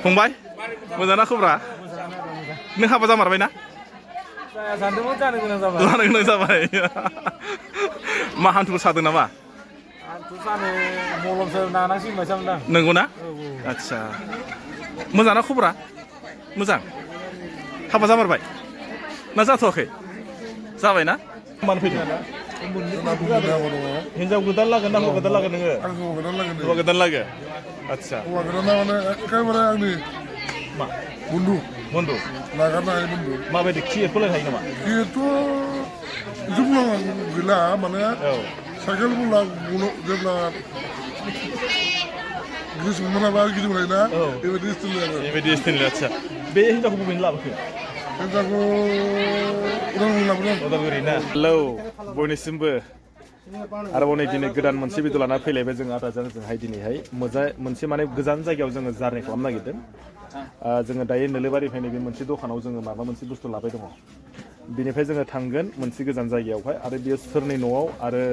फंबाय मोजां ना खबरा नों हाबा जामारबाय ना जानो गोनां जाबाय मा हान्थुखौ सादों नामा आंथ' जानो मलमसो नानांसिगोन बायसा मोनदां नंगौ ना आदसा मोजां ना खबरा मोजां हाबा जामारबाय ना जाथ'वाखै जाबाय ना मानो फैदों हिनजाव गोदान लागोन ना हौवा गोदान लागोन नोङो हौवा गोदान लागो आदसा हौवा गोदाना माने एखेबारे आंनि मा बन्धु बन्धु नागारनो हायै बन्धु माबायदि खिफोलाय हायो नामा बेथ' बिदि बुंनांगौ गैला माने साइकेल बुंला जेब्ला गोसो मोनाबा गिदिंलायना बेबायदि स्टाइल आरो बेबायदि स्टाइल आदसा बे हिनजावखौ बबेनि लाबोखो हिनजावखौ उदालगुरि लाबोदों उदालगुरि ना हेलौ बयनिसिमबो आरोबाव नै दिनै गोदान मोनसे भिडिअ लाना फैलायबाय जों आदाजों जोंहाय दिनैहाय मोनसे माने गोजान जायगायाव जोङो जारनि खालामनो नागिरदों जोङो दायो नोलोबारिनिफ्राय नैबे मोनसे दखानाव जोङो माबा मोनसे बुस्थु लाबाय दङ बिनिफ्राय जोङो थांगोन मोनसे गोजान जायगायावहाय आरो बेयो सोरनि न'आव आरो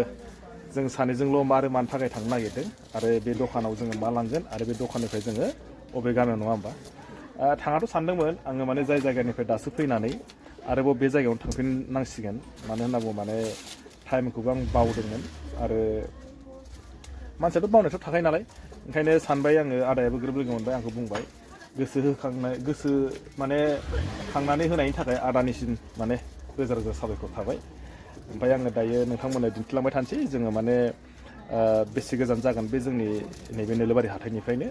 जों सानैजोंल' मानो थाखाय थांनो नागिरदों आरो बे दखानाव जोङो मा लांगोन आरो बे दखाननिफ्राय जोङो अबे गामियाव नङा होमबा थाङाथ' सानदोंमोन आङो माने जाय जायगानिफ्राय दासो फैनानै आरोबाव बे जायगायावनो थांफिननांसिगोन मानो होनना बुङो माने टाइमखौबो आं बावदोंमोन आरो मानसियाथ' बावनायथ' थाखायो नालाय ओंखायनो सानबाय आङो आदायाबो ग्रोब लोगो मोनबाय आंखौ बुंबाय गोसो माने खांनानै होनायनि थाखाय आदानिसिम माने रोजा रोजा साबायखर थाबाय ओमफ्राय आङो दायो नोंथांमोननो दिन्थिलांबाय थानोसै जोङो माने बेसे गोजान जागोन बे जोंनि नैबे नोलोबारि हाथाइनिफ्रायनो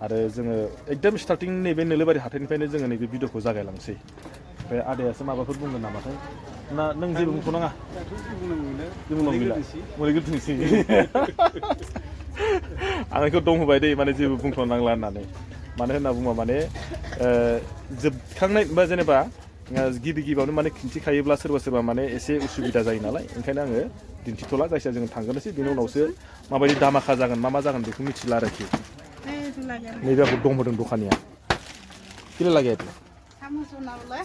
आरो जोङो एकदम स्टार्टिं नैबे नोलोबारि हाथाइनिफ्रायनो जोङो नैबे भिडिअखौ जागायलांसै ओमफ्राय आदायासो माबाफोर बुंगोन नामाथाय ना नों जेबो बुंथ'नाङा बुंथ'नोसै आं बेखौ दं होबाय दै माने जेबो बुंथ'नांला होननानै मानो होनना बुङोबा माने जोबखांनाय बा जेनेबा गिबियावनो माने खिन्थिखायोब्ला सोरबा माने एसे उसुबिदा जायो नालाय ओंखायनो आङो दिन्थिथ'ला जायखिया जों थांगोनसै बिनि उनावसो माबायदि दामाखा जागोन मा जागोन बेखौ मिथिला आरोखि नैबे आंखौ दम होदों दखानिया किला लागे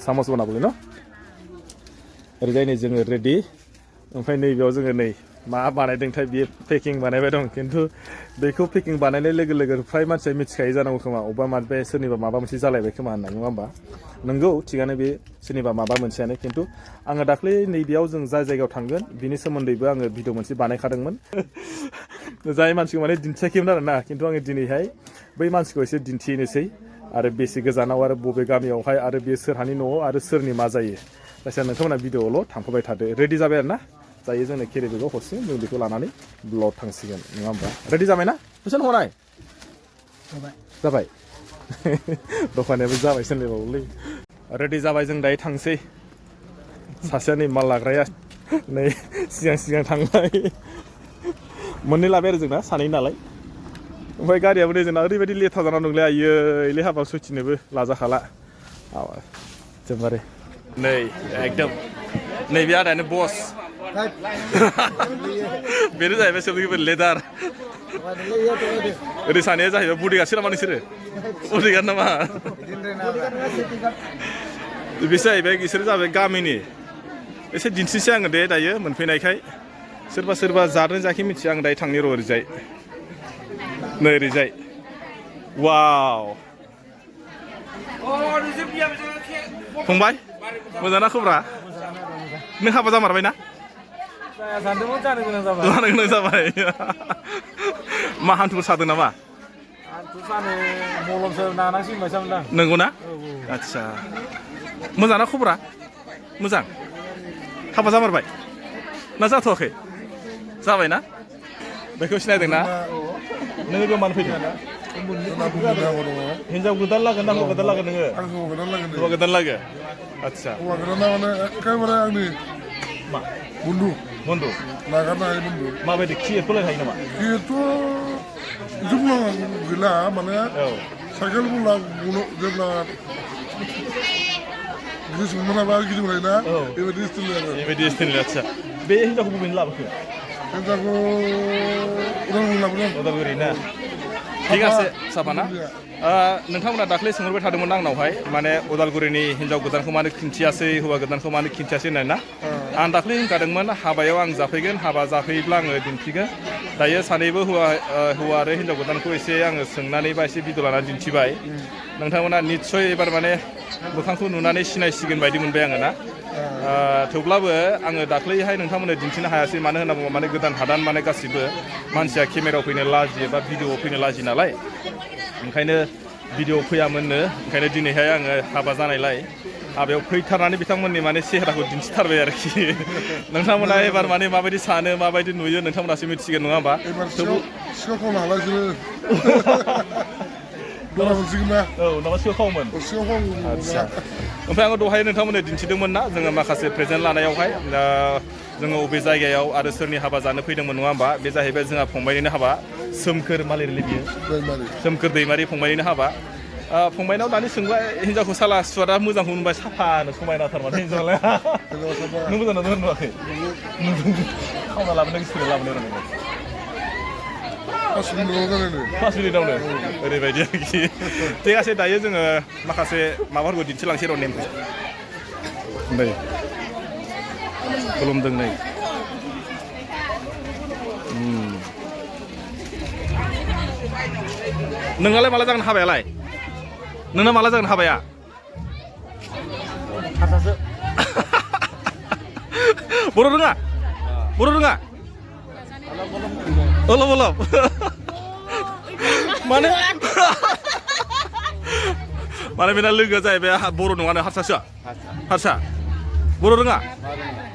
सामस बनाबोलै न ओरैजाय नै जोङो रेडि ओमफ्राय नैबेयाव जोङो नै मा बानायदोंथाय बियो पेकिं बानायबाय दं खिन्थु बेखौ पेकिं बानायनाय लोगो लोगो फ्राय मानसिया मिथिखायो जानांगौ खोमा अबेबा माबा सोरनिबा माबा मोनसे जालायबाय खोमा होनना नङा होमबा नंगौ थिगानो बे सोरनिबा माबा मोनसेयानो खिन्थु आङो दाख्लै नैबेयाव जों जाय जायगायाव थांगोन बिनि सोमोन्दैबो आङो भिडिअ मोनसे बानायखादोंमोन जाय मानसिखौ माने दिन्थियाखैमोन आरोना खिन्थु आङो दिनैहाय बै मानसिखौ एसे दिन्थिनोसै आरो बेसे गोजानाव आरो बबे गामियावहाय आरो बे सोरहानि न'आव आरो सोरनि मा जायो जायखिया नोंथांमोना भिडिअआवल' थांफाबाय थादो रेडि जाबाय आरो ना जायो जोंनो केरि बेगाव हरसिगोन जों बेखौ लानानै ब्लग थांसिगोन नङा होमबा रेडि जाबाय ना कुइसन हरनाय जाबाय दखानायाबो जाबाय सोलिबावलै रेडि जाबाय जों दायो थांसै सासेया नै माल लाग्राया नै सिगां थांबाय मोननै लाबाय आरो जोंना सानै नालाय ओमफ्राय गारियाबो नै जोंना ओरैबायदि लेथ्रा जाना दंलै आइयै हाबा सैथिनोबो लाजाखाला जोंबारे नै एकदम नैबे आदायानो बस बेनो जाहैबाय सोरनिबा लेदार ओरै सानैया जाहैबाय बडिगार्डसो नामा नोंसोरो बडिगार्ड नामा बिसोर जाहैबाय बिसोरो जाबाय गामिनि एसे दिन्थिसै आङो दे दायो मोनफैनायखाय सोरबा जादों जायाखै मिथिया आं दायो थांनि र' ओरैजाय नै ओरैजाय वाव फंबाय मोजां ना खबरा नों हाबा जामारबाय ना जानो गोनां जाबाय मा हान्थुखौ सादों नामा आंथ' जानो मलमसो नानांसिगोन बायसा मोनदां नंगौ ना आदसा मोजां ना खबरा मोजां हाबा जामारबाय ना जाथ'वाखै जाबाय ना बेखौ सिनायदों ना नोङो बेयाव मानो फैदों हिनजाव गोदान लागोन ना हौवा गोदान लागोन नोङो हौवा गोदान लागो आदसा हौवा गोदाना माने एखेबारे आंनि मा बन्धु नागारनो हायै बन्धु माबायदि खिफोलाय हायो नामा बेथ' बिदि बुंनांगौ गैला माने साइकेल बुंला जेब्ला गोसो मोनाबा गिदिंलायना बेबायदि स्टाइल आदसा बे हिनजावखौ बबेनि लाबोखो हिनजावखौ उदालगुरि लाबोदों उदालगुरि ना ঠিক আছে साफाना नोंथांमोना दाख्लै सोंहरबाय थादोंमोन आंनावहाय माने उदालगुरिनि हिनजाव गोदानखौ मानो खिन्थियासै हौवा गोदानखौ मानो खिन्थियासै होननाय ना आं दाख्लै होनखादोंमोन हाबायाव आं जाफैगोन हाबा जाफैब्ला आङो दिन्थिगोन दायो सानैबो हौवा आरो हिन्जाव गोदानखौ एसे आङो सोंनानै बा एसे भिडिअ लानानै दिन्थिबाय नोंथांमोना निस्सय एबार माने मोखांखौ नुनानै सिनायसिगोन बायदि मोनबाय आङो ना थेवब्लाबो आङो दाख्लैहाय नोंथांमोननो दिन्थिनो हायासै मानो होनना बुङोबा माने गोदान हादान माने गासिबो मानसिया केमेरायाव फैनो लाजियो बा भिडिअआव फैनो लाजियो नालाय ओंखायनो भिडिअ फैयामोननो ओंखायनो दिनैहाय आङो हाबा जानायलाय हाबायाव फैथारनानै बिथांमोननि माने सेहेराखौ दिन्थिथारबाय आरोखि नोंथांमोना एबार माने माबायदि सानो माबायदि नुयो नोंथांमोनासो मिथिगोन नङा होमबा सिखाव नालाय दरा मोनसिगोन ना औ नामा सिखाव खावोमोन आदसा ओमफ्राय आङो दहाय नोंथांमोननो दिन्थिदोंमोन ना जोङो माखासे प्रेजेन्ट लानायावहाय जोङो बबे जायगायाव आरो सोरनि हाबा जानो फैदोंमोन नङा होमबा बे जाहैबाय जोंहा फंबायनिनो हाबा सोमखोर मालिरलि बियो सोमखोर दैमारि फंबायनिनो हाबा फंबायनाव दानि सोंबाय हिन्जावखौ साला सुवादा मोजांखौ नुबाय साफानो समायनाथार माथो हिन्जावलाय नों मोजां नुदों नुवाखै खावना लाबोनो गोसो लाबोनो रोंनाय 5 मिनिटावनो ओरैबायदि आरोखि थिग আছে दायो जोङो माखासे माबाफोरखौ दिन्थिलांसै र' नेमखौ नै खुलुमदों नै नोंनालाय माला जागोन हाबायालाय नोंना माला जागोन हाबाया बर' रोङा अलप अलप माने बेना लोगोआ जाहैबाय बर' नङानो हारसासो हारसा बर' रोङा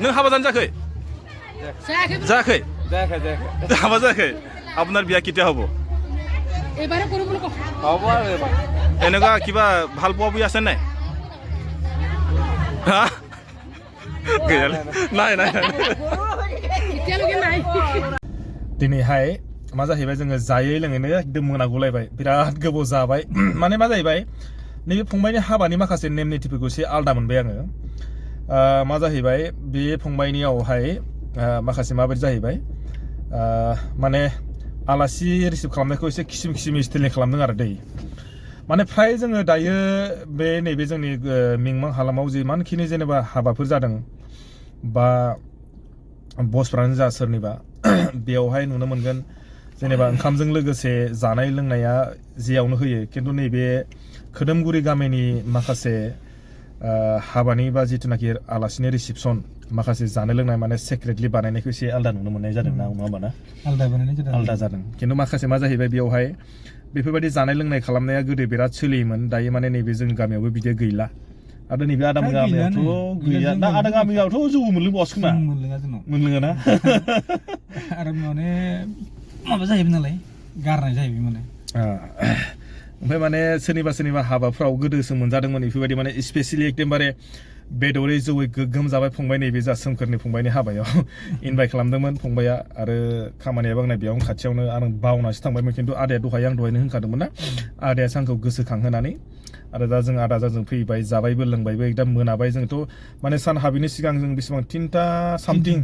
नों हाबा जानो जायाखै हाबा जायाखै আপনার বিয়া কেতিয়া হ'ব এনেকুৱা কিবা ভাল পোৱা বি আছে নাই दिनैहाय मा जाहैबाय जोङो जायै लोङैनो एकदम मोनागुलायबाय बिराद गोबाव जाबाय माने मा जाहैबाय नैबे फंबायनि हाबानि माखासे नेम निथिफोरखौ एसे आलदा मोनबाय आङो मा जाहैबाय बे फंबायनियावहाय माखासे माबायदि जाहैबाय माने आलासि रिसिभ खालामनायखौ एसे किसिम स्टाइलनि खालामदों आरो दै माने फ्राय जोङो दायो बे नैबे जोंनि मिंमां हालामाव जिमानखिनि जेनेबा हाबाफोर जादों बा बसफ्रानो जा सोरनिबा बेयावहाय नुनो मोनगोन जेनेबा ओंखामजों लोगोसे जानाय लोंनाया जेयावनो होयो खिन्थु नैबे खोदोमगुरि गामिनि माखासे हाबानि बा जिथुनाखि आलासिनि रिसिपसन माखासे जानाय लोंनाय माने सेक्रेटलि बानायनायखौ एसे आलदा नुनो मोननाय जादों ना नङा होमबा ना आलदा जादों खिन्थु माखासे मा जाहैबाय बेयावहाय बेफोरबायदि जानाय लोंनाय खालामनाया गोदो बिराद सोलियोमोन दायो माने नैबे जोंनि गामियावबो बिदि गैला आरो नैबे आदा गामियावथ' गैया ना आदा गामियावथ' जौ मोनलोंबावासो खोमा मोनलोङा ना आरो माने माबा जाहैबाय नालाय गारनाय जाहैबाय माने ओमफ्राय माने सोरनिबा हाबाफ्राव गोदोसो मोनजादोंमोन बेफोरबायदि माने स्पेसियेलि एकदमबारे बेदरै जौयै गोग्गोम जाबाय फंबाय नैबे जा सोमखोरनि फंबायनि हाबायाव इनभाइट खालामदोंमोन फंबाया आरो खामानियाबो आंना बेयावनो खाथियावनो आं बावनासो थांबायमोन खिन्थु आदाया दहायनो होनखादोंमोन ना आदाया आंखौ गोसोखांहोनानै आरो दा जों आदाजों फैबाय जाबायबो लोंबायबो एकदम मोनाबाय जोंथ' माने सान हाबिनि सिगां जों बेसेबां 3टा सामथिं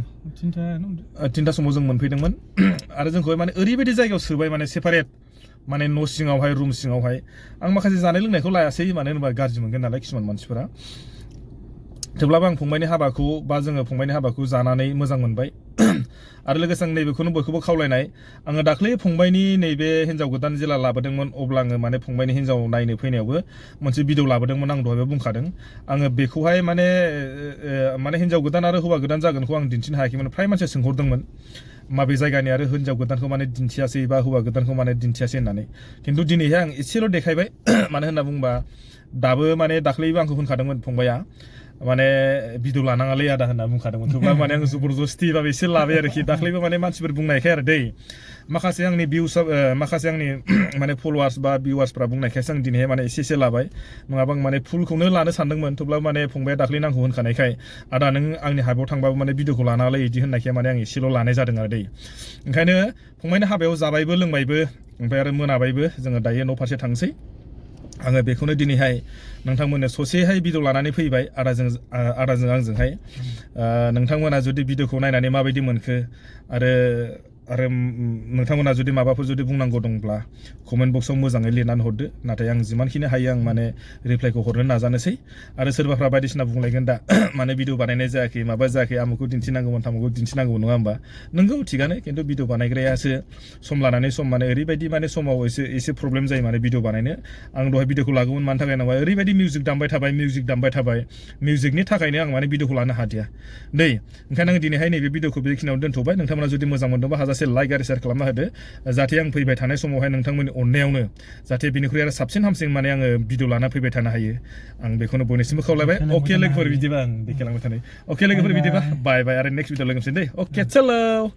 3टा समाव जों मोनफैदोंमोन आरो जोंखौ माने ओरैबायदि जायगायाव सोबाय माने सेपारेट माने न' सिङावहाय रुम सिङावहाय आं माखासे जानाय लोंनायखौ लायासै मानो होनोबा गाज्रि मोनगोन नालाय किसुमान मानसिफोरा थेवब्लाबो आं फंबायनि हाबाखौ बा जोङो फंबायनि हाबाखौ जानानै मोजां मोनबाय आरो लोगोसे आं नैबेखौनो बयखौबो खावलायनाय आङो दाख्लै फंबायनि नैबे हिन्जाव गोदान जेला लाबोदोंमोन अब्ला आङो माने फंबायनि हिन्जाव नायनो फैनायावबो मोनसे भिडिअ लाबोदोंमोन आं दहायबो बुंखादों आङो बेखौहाय माने हिन्जाव गोदान आरो हौवा गोदान जागोनखौ आं दिन्थिनो हायाखैमोन फ्राय मानसिया सोंहरदोंमोन माबे जायगानि आरो हिन्जाव गोदानखौ माने दिन्थियासै बा हौवा गोदानखौ माने दिन्थियासै होननानै खिन्थु दिनैहाय आं एसेल' देखायबाय मानो होनना बुंबा दाबो माने दाख्लैबो आंखौ होनखादोंमोन फंबाया माने भिडिअ लानाङालै आदा होनना बुंखादोंमोन थेवब्लाबो माने आं जबरदस्तिबाबो एसे लाबाय आरोखि दाख्लैबो माने मानसिफोर बुंनायखाय आरो दै माखासे आंनि माखासे आंनि माने फल'वार्स बा भिउवार्सफ्रा बुंनायखायसो आं दिनैहाय माने एसे लाबाय नङाबा आं माने फुलखौनो लानो सानदोंमोन थेवब्लाबो माने फंबाया दाख्लै नांगौ होनखानायखाय आदा नों आंनि हाबायाव थांबाबो माने भिडिअखौ लानाङालै बिदि होननायखाय माने आं एसेल' लानाय जादों आरो दै ओंखायनो फंबायनि हाबायाव जाबायबो लोंबायबो ओमफ्राय आरो मोनाबायबो जोङो दायो न' फारसे थांसै आङो बेखौनो दिनैहाय नोंथांमोननो ससेहाय भिडिअ लानानै फैबाय आदाजों आंजोंहाय नोंथांमोना जुदि भिडिअखौ नायनानै माबायदि मोनखो आरो आरो नोंथांमोना जुदि माबाफोर जुदि बुंनांगौ दंब्ला कमेन्ट बक्सआव मोजाङै लिरनानै हरदो नाथाय आं जिमानखिनि हायो आं माने रिप्लाइखौ हरनो नाजानोसै आरो सोरबाफ्रा बायदिसिना बुंलायगोन दा माने भिडिअ बानायनाय जायाखै माबा जायाखै आमुखौ दिन्थिनांगौमोन थामुखौ दिन्थिनांगौमोन नङा होमबा नोंगौ थिगानो खिन्थु भिडिअ बानायग्रायासो सम लानानै सम माने ओरैबायदि माने समाव एसे प्रब्लेम जायो माने भिडिअ बानायनो आं दहाय भिडिअखौ लागौमोन मानि थाखाय नांबाय ओरैबायदि मिउजिक दामबाय थाबाय मिउजिकनि थाखायनो आं माने भिडिअखौ लानो हादिया दै ओंखायनो आं दिनैहाय नैबे भिडिअखौ बेखिनियाव दोनथ'बाय नोंथांमोना जुदि मोजां मोनदोंबा हाजासे लाइक आरो शेयार खालामना होदो जाहाथे आं फैबाय थानाय समावहाय नोंथांमोननि अननायावनो जाहाथे बिनिख्रुइ आरो साबसिन हामसिन माने आङो भिडिअ लाना फैबाय थानो हायो आं बेखौनो बयनिसिमबो खावलायबाय अके लोगोफोर बिदिबा आं देखायलांबाय थानाय अके लोगोफोर बिदिबा बाय बाय आरो नेक्स्ट भिडिअ लोगो मोनसिगोन दै अके चलो